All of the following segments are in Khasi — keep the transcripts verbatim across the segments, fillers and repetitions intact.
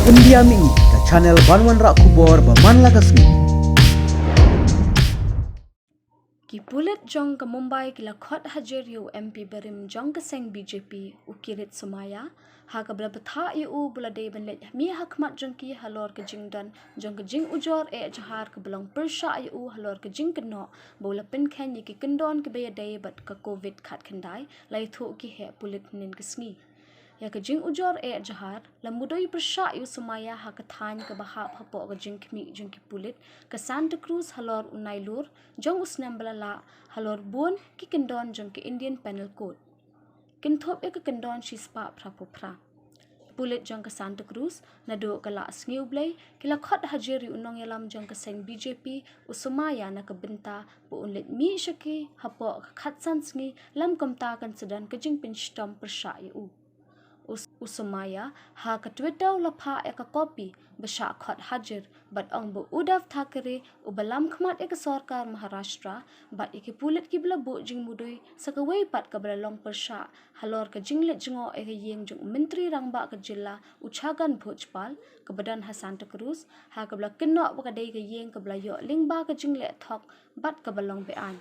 India Mini, ka channel ban wanrah khubor ba man la ka sngi. Ki pulit jong ka Mumbai ki la khot hajir ïa u M P barim jong ka seng B J P, u Kirit Somaiya, ha kaba la bthah ïa u ba u la dei ban leit mih ha khmat jong ki halor ka jingdon jong ka jingujor eh jahar kaba long pyrshah ïa u halor ka jingkynnoh ba u la pynkheiñ ïa ki kyndon kiba ïadei bad ka Covid khatkhyndai, la ïathuh ki heh pulit hynnin ka sngi. Ïa ka jingujor eh jahar la mudui pyrshah ïa u Somaiya ha ka thaiñ kaba hap hapoh ka jingkhmih jong ki pulit ka Santa Cruz halor u Nailur jong u snem ba la lah, halor bun ki kyndon jong ka Indian Penal Code. Kynthup ïa ka kyndon shispah phraphew phra. Pulit jong ka Santa Cruz, naduh ka la sngi U Blei, ki la khot hajir ïa u nongïalam jong ka seng B J P, u Somaiya, na ka bynta ba un leit mih sha ki hapoh ka khatsan sngi lym kumta kan sa don ka jingpynshitom pyrshah ïa u. U, u Somaiya, ha ka Twitter u la phah ïa ka copy ba shah khot hajir bad ong ba u Uddhav Thackeray, uba lam khmat ïa ka sorkar Maharashtra bad ïa ki pulit kiba la buh jingmudui sa kawei pat kaba la long pyrshah halor ka jingleit jngoh ïa ka ïing jong u Myntri Rangbah ka jylla, u Chhagan Bhojpal, kaba don ha Santa Cruz, ha kaba la kynnoh ba ka dei ka ïing kaba la ïoh lyngba ka jingleh thok bad kaba long be-aiñ.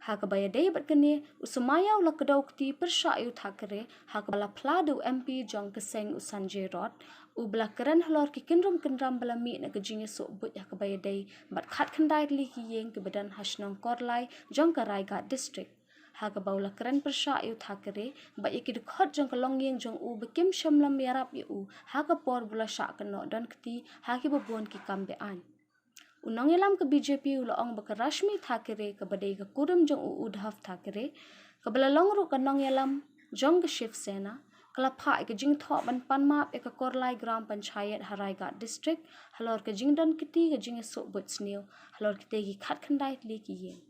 Ha kaba ïadei bad kane, u Somaiya u la kdew kti pyrshah ïa u Thackeray, ha kaba la phla da u M P jong ka seng, u Sanjay Raut, uba la kren halor ki kynrum kynram ba la mih na ka jingïasoh buit ha kaba ïadei bad khatkhyndai tylli ki ïing kiba don ha shnong Korlai jong ka Raigat District. Ha kaba u la kren pyrshah ïa u Thackeray bad ïa ki dkhot jong ka longïing jong u ba kim shym la ïarap ïa u ha ka por ba u la shah kynnoh don kti ha kiba bun ki kam be-aiñ. U nongïalam ka B J P u la ong ba ka Rashmi Thackeray, kaba dei ka kurim jong u Uddhav Thackeray, kaba la long ruh ka nongïalam jong ka Shiv Sena, ka la phah ïa ka jingthoh ban pan map ïa ka Korlai Gram Panchayat ha Raigat District halor ka jingdon kti ka jingïasoh buit sniew halor kitei ki khatkhyndai tylli ki ïing.